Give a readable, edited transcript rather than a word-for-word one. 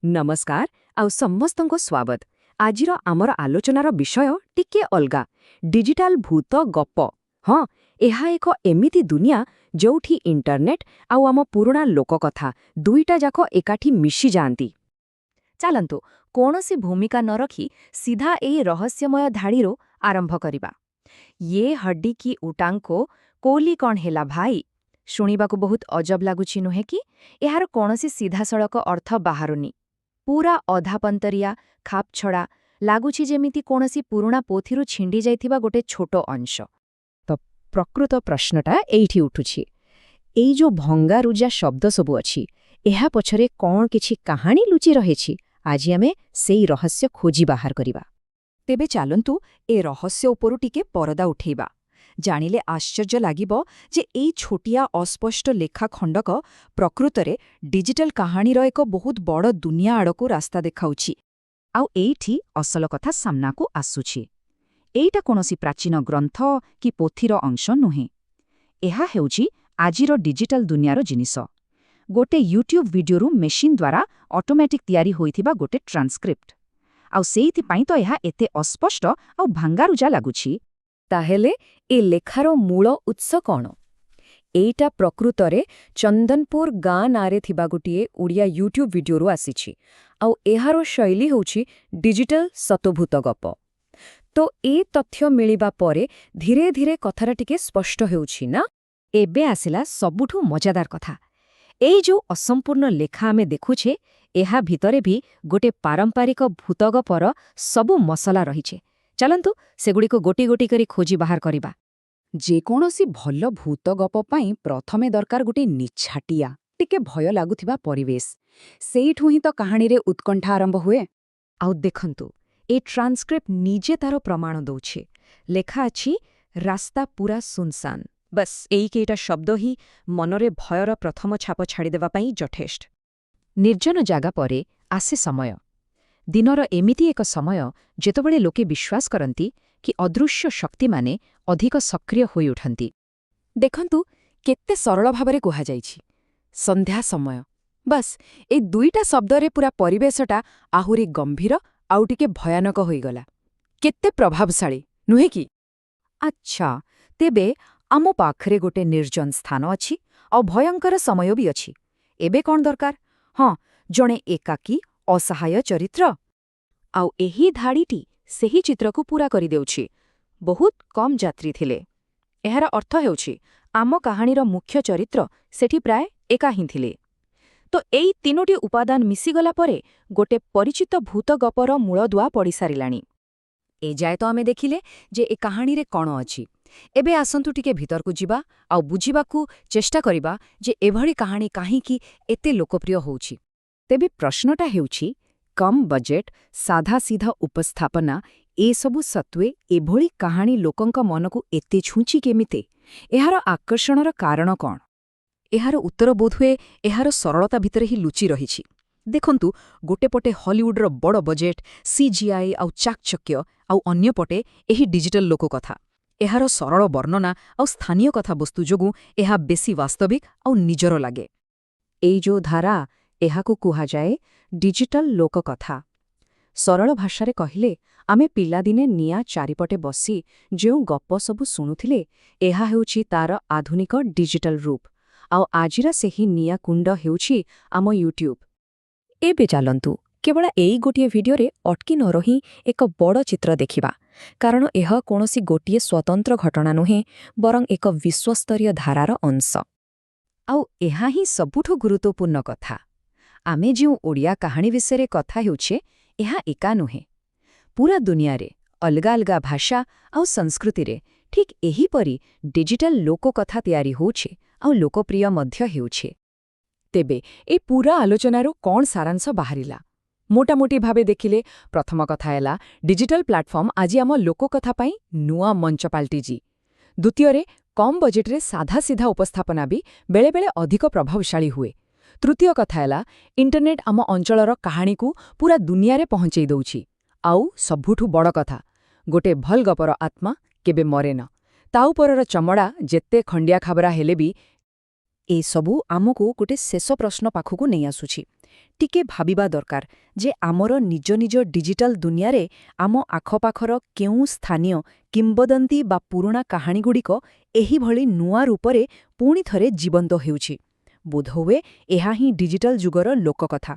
ନମସ୍କାର ଆଉ ସମସ୍ତଙ୍କୁ ସ୍ୱାଗତ। ଆଜିର ଆମର ଆଲୋଚନାର ବିଷୟ ଟିକେ ଅଲଗା, ଡିଜିଟାଲ ଭୂତ ଗପ। ହଁ, ଏହା ଏକ ଏମିତି ଦୁନିଆ ଯୋଉଠି ଇଣ୍ଟରନେଟ୍ ଆଉ ଆମ ପୁରୁଣା ଲୋକକଥା ଦୁଇଟା ଯାକ ଏକାଠି ମିଶିଯାଆନ୍ତି। ଚାଲନ୍ତୁ, କୌଣସି ଭୂମିକା ନ ରଖି ସିଧା ଏହି ରହସ୍ୟମୟ ଧାଡ଼ିରୁ ଆରମ୍ଭ କରିବା। "ये हड्डी की उटांग कोली कଣ ହେଲା ଭାଇ?" ଶୁଣିବାକୁ ବହୁତ ଅଜବ ଲାଗୁଛି, ନୁହେଁ କି? ଏହାର କୌଣସି ସିଧାସଳଖ ଅର୍ଥ ବାହାରୁନି। ପୁରା ଅଧାପନ୍ତରିଆ, ଖାପଛଡ଼ା ଲାଗୁଛି, ଯେମିତି କୌଣସି ପୁରୁଣା ପୋଥିରୁ ଛିଣ୍ଡି ଯାଇଥିବା ଗୋଟେ ଛୋଟ ଅଂଶ। ତ ପ୍ରକୃତ ପ୍ରଶ୍ନଟା ଏଇଠି ଉଠୁଛି, ଏଇ ଯୋଉ ଭଙ୍ଗାରୁଜା ଶବ୍ଦ ସବୁ ଅଛି, ଏହା ପଛରେ କ'ଣ କିଛି କାହାଣୀ ଲୁଚି ରହିଛି? ଆଜି ଆମେ ସେଇ ରହସ୍ୟ ଖୋଜି ବାହାର କରିବା। ତେବେ ଚାଲନ୍ତୁ, ଏ ରହସ୍ୟ ଉପରୁ ଟିକେ ପରଦା ଉଠେଇବା। ଜାଣିଲେ ଆଶ୍ଚର୍ଯ୍ୟ ଲାଗିବ ଯେ ଏଇ ଛୋଟିଆ ଅସ୍ପଷ୍ଟ ଲେଖା ଖଣ୍ଡକ ପ୍ରକୃତରେ ଡିଜିଟାଲ କାହାଣୀର ଏକ ବହୁତ ବଡ଼ ଦୁନିଆ ଆଡ଼କୁ ରାସ୍ତା ଦେଖାଉଛି। ଆଉ ଏଇଠି ଅସଲ କଥା ସାମ୍ନାକୁ ଆସୁଛି। ଏଇଟା କୌଣସି ପ୍ରାଚୀନ ଗ୍ରନ୍ଥ କି ପୋଥିର ଅଂଶ ନୁହେଁ। ଏହା ହେଉଛି ଆଜିର ଡିଜିଟାଲ ଦୁନିଆର ଜିନିଷ, ଗୋଟେ ୟୁଟ୍ୟୁବ୍ ଭିଡିଓରୁ ମେସିନ୍ ଦ୍ୱାରା ଅଟୋମେଟିକ୍ ତିଆରି ହୋଇଥିବା ଗୋଟେ ଟ୍ରାନ୍ସକ୍ରିପ୍ଟ। ଆଉ ସେଇଥିପାଇଁ ତ ଏହା ଏତେ ଅସ୍ପଷ୍ଟ ଆଉ ଭାଙ୍ଗାରୁଜା ଲାଗୁଛି। ତାହେଲେ ଏ ଲେଖାର ମୂଳ ଉତ୍ସ କ'ଣ? ଏଇଟା ପ୍ରକୃତରେ ଚନ୍ଦନପୁର ଗାଁ ନାଁରେ ଥିବା ଗୋଟିଏ ଓଡ଼ିଆ ୟୁଟ୍ୟୁବ୍ ଭିଡିଓରୁ ଆସିଛି। ଆଉ ଏହାର ଶୈଳୀ ହେଉଛି ଡିଜିଟାଲ ସତଭୂତ ଗପ। ତ ଏ ତଥ୍ୟ ମିଳିବା ପରେ ଧୀରେ ଧୀରେ କଥାଟା ଟିକେ ସ୍ପଷ୍ଟ ହେଉଛି ନା? ଏବେ ଆସିଲା ସବୁଠୁ ମଜାଦାର କଥା। ଏଇ ଯୋଉ ଅସମ୍ପୂର୍ଣ୍ଣ ଲେଖା ଆମେ ଦେଖୁଛେ, ଏହା ଭିତରେ ବି ଗୋଟେ ପାରମ୍ପରିକ ଭୂତଗପର ସବୁ ମସଲା ରହିଛି। ଚାଲନ୍ତୁ, ସେଗୁଡ଼ିକୁ ଗୋଟି ଗୋଟି କରି ଖୋଜି ବାହାର କରିବା। ଯେକୌଣସି ଭଲ ଭୂତ ଗପ ପାଇଁ ପ୍ରଥମେ ଦରକାର ଗୋଟେ ନିଛାଟିଆ, ଟିକେ ଭୟ ଲାଗୁଥିବା ପରିବେଶ। ସେଇଠୁ ହିଁ ତ କାହାଣୀରେ ଉତ୍କଣ୍ଠା ଆରମ୍ଭ ହୁଏ। ଆଉ ଦେଖନ୍ତୁ, ଏ ଟ୍ରାନ୍ସକ୍ରିପ୍ଟ ନିଜେ ତାର ପ୍ରମାଣ ଦଉଛି। ଲେଖା ଅଛି, "ରାସ୍ତା ପୁରା ସୁନସାନ।" ବସ୍, ଏଇ କେଇଟା ଶବ୍ଦ ହିଁ ମନରେ ଭୟର ପ୍ରଥମ ଛାପ ଛାଡ଼ିଦେବା ପାଇଁ ଯଥେଷ୍ଟ। ନିର୍ଜନ ଜାଗା ପରେ ଆସେ ସମୟ। ଦିନର ଏମିତି ଏକ ସମୟ ଯେତେବେଳେ ଲୋକେ ବିଶ୍ୱାସ କରନ୍ତି କି ଅଦୃଶ୍ୟ ଶକ୍ତିମାନେ ଅଧିକ ସକ୍ରିୟ ହୋଇଉଠନ୍ତି। ଦେଖନ୍ତୁ, କେତେ ସରଳ ଭାବରେ କୁହାଯାଇଛି, ସନ୍ଧ୍ୟା ସମୟ। ବାସ୍, ଏଇ ଦୁଇଟା ଶବ୍ଦରେ ପୁରା ପରିବେଶଟା ଆହୁରି ଗମ୍ଭୀର ଆଉ ଟିକେ ଭୟାନକ ହୋଇଗଲା। କେତେ ପ୍ରଭାବଶାଳୀ, ନୁହେଁ କି? ଆଚ୍ଛା, ତେବେ ଆମ ପାଖରେ ଗୋଟେ ନିର୍ଜନ ସ୍ଥାନ ଅଛି ଆଉ ଭୟଙ୍କର ସମୟ ବି ଅଛି। ଏବେ କ'ଣ ଦରକାର? ହଁ, ଜଣେ ଏକାକୀ ଅସହାୟ ଚରିତ୍ର। ଆଉ ଏହି ଧାଡ଼ିଟି ସେହି ଚିତ୍ରକୁ ପୂରା କରିଦେଉଛି, "ବହୁତ କମ୍ ଯାତ୍ରୀ ଥିଲେ।" ଏହାର ଅର୍ଥ ହେଉଛି, ଆମ କାହାଣୀର ମୁଖ୍ୟ ଚରିତ୍ର ସେଠି ପ୍ରାୟ ଏକା ହିଁ ଥିଲେ। ତ ଏଇ ତିନୋଟି ଉପାଦାନ ମିଶିଗଲା ପରେ ଗୋଟେ ପରିଚିତ ଭୂତ ଗପର ମୂଳଦୁଆ ପଡ଼ିସାରିଲାଣି। ଏଯାଏ ତ ଆମେ ଦେଖିଲେ ଯେ ଏ କାହାଣୀରେ କ'ଣ ଅଛି। ଏବେ ଆସନ୍ତୁ, ଟିକେ ଭିତରକୁ ଯିବା ଆଉ ବୁଝିବାକୁ ଚେଷ୍ଟା କରିବା ଯେ ଏଭଳି କାହାଣୀ କାହିଁକି ଏତେ ଲୋକପ୍ରିୟ ହେଉଛି। ତେବେ ପ୍ରଶ୍ନଟା ହେଉଛି, କମ୍ ବଜେଟ୍, ସାଧାସିଧା ଉପସ୍ଥାପନା, ଏସବୁ ସତ୍ତ୍ୱେ ଏଭଳି କାହାଣୀ ଲୋକଙ୍କ ମନକୁ ଏତେ ଛୁଇଁଛି କେମିତି? ଏହାର ଆକର୍ଷଣର କାରଣ କ'ଣ? ଏହାର ଉତ୍ତର ବୋଧହୁଏ ଏହାର ସରଳତା ଭିତରେ ହିଁ ଲୁଚି ରହିଛି। ଦେଖନ୍ତୁ, ଗୋଟେ ପଟେ ହଲିଉଡର ବଡ଼ ବଜେଟ୍, ସିଜିଆଇ ଆଉ ଚାକଚକ୍ୟ, ଆଉ ଅନ୍ୟପଟେ ଏହି ଡିଜିଟାଲ ଲୋକକଥା। ଏହାର ସରଳ ବର୍ଣ୍ଣନା ଆଉ ସ୍ଥାନୀୟ କଥାବସ୍ତୁ ଯୋଗୁଁ ଏହା ବେଶୀ ବାସ୍ତବିକ ଆଉ ନିଜର ଲାଗେ। ଏଇ ଯୋଉ ଧାରା, ଏହାକୁ କୁହାଯାଏ ଡିଜିଟାଲ ଲୋକକଥା। ସରଳ ଭାଷାରେ କହିଲେ, ଆମେ ପିଲାଦିନେ ନିଆଁ ଚାରିପଟେ ବସି ଯେଉଁ ଗପ ସବୁ ଶୁଣୁଥିଲେ, ଏହା ହେଉଛି ତାର ଆଧୁନିକ ଡିଜିଟାଲ ରୂପ। ଆଉ ଆଜିର ସେହି ନିଆଁ କୁଣ୍ଡ ହେଉଛି ଆମ ୟୁଟ୍ୟୁବ୍। ଏବେ ଚାଲନ୍ତୁ, କେବଳ ଏଇ ଗୋଟିଏ ଭିଡିଓରେ ଅଟକି ନ ରହି ଏକ ବଡ଼ ଚିତ୍ର ଦେଖିବା, କାରଣ ଏହା କୌଣସି ଗୋଟିଏ ସ୍ୱତନ୍ତ୍ର ଘଟଣା ନୁହେଁ, ବରଂ ଏକ ବିଶ୍ୱସ୍ତରୀୟ ଧାରାର ଅଂଶ। ଆଉ ଏହା ହିଁ ସବୁଠୁ ଗୁରୁତ୍ୱପୂର୍ଣ୍ଣ କଥା। ଆମେ ଯେଉଁ ଓଡ଼ିଆ କାହାଣୀ ବିଷୟରେ କଥା ହେଉଛେ, ଏହା ଏକା ନୁହେଁ। ପୁରା ଦୁନିଆରେ ଅଲଗା ଅଲଗା ଭାଷା ଆଉ ସଂସ୍କୃତିରେ ଠିକ୍ ଏହିପରି ଡିଜିଟାଲ ଲୋକକଥା ତିଆରି ହେଉଛି ଆଉ ଲୋକପ୍ରିୟ ମଧ୍ୟ ହେଉଛି। ତେବେ ଏ ପୁରା ଆଲୋଚନାରୁ କ'ଣ ସାରାଂଶ ବାହାରିଲା? ମୋଟାମୋଟି ଭାବେ ଦେଖିଲେ, ପ୍ରଥମ କଥା ହେଲା, ଡିଜିଟାଲ ପ୍ଲାଟଫର୍ମ ଆଜି ଆମ ଲୋକକଥା ପାଇଁ ନୂଆ ମଞ୍ଚ ପାଲଟିଛି। ଦ୍ୱିତୀୟରେ, କମ୍ ବଜେଟ୍ରେ ସାଧାସିଧା ଉପସ୍ଥାପନା ବି ବେଳେବେଳେ ଅଧିକ ପ୍ରଭାବଶାଳୀ ହୁଏ। ତୃତୀୟ କଥା ହେଲା, ଇଣ୍ଟରନେଟ୍ ଆମ ଅଞ୍ଚଳର କାହାଣୀକୁ ପୁରା ଦୁନିଆରେ ପହଞ୍ଚେଇ ଦଉଛି। ଆଉ ସବୁଠୁ ବଡ଼ କଥା, ଗୋଟେ ଭଲ ଗପର ଆତ୍ମା କେବେ ମରେନା, ତା ଉପରର ଚମଡ଼ା ଯେତେ ଖଣ୍ଡିଆ ଖାବରା ହେଲେ ବି। ଏସବୁ ଆମକୁ ଗୋଟେ ଶେଷ ପ୍ରଶ୍ନ ପାଖକୁ ନେଇ ଆସୁଛି। ଟିକେ ଭାବିବା ଦରକାର ଯେ ଆମର ନିଜ ନିଜ ଡିଜିଟାଲ ଦୁନିଆରେ ଆମ ଆଖପାଖର କେଉଁ ସ୍ଥାନୀୟ କିମ୍ବଦନ୍ତୀ ବା ପୁରୁଣା କାହାଣୀଗୁଡ଼ିକ ଏହିଭଳି ନୂଆ ରୂପରେ ପୁଣି ଥରେ ଜୀବନ୍ତ ହେଉଛି। ବୋଧହୁଏ ଏହା ହିଁ ଡିଜିଟାଲ ଯୁଗର ଲୋକକଥା।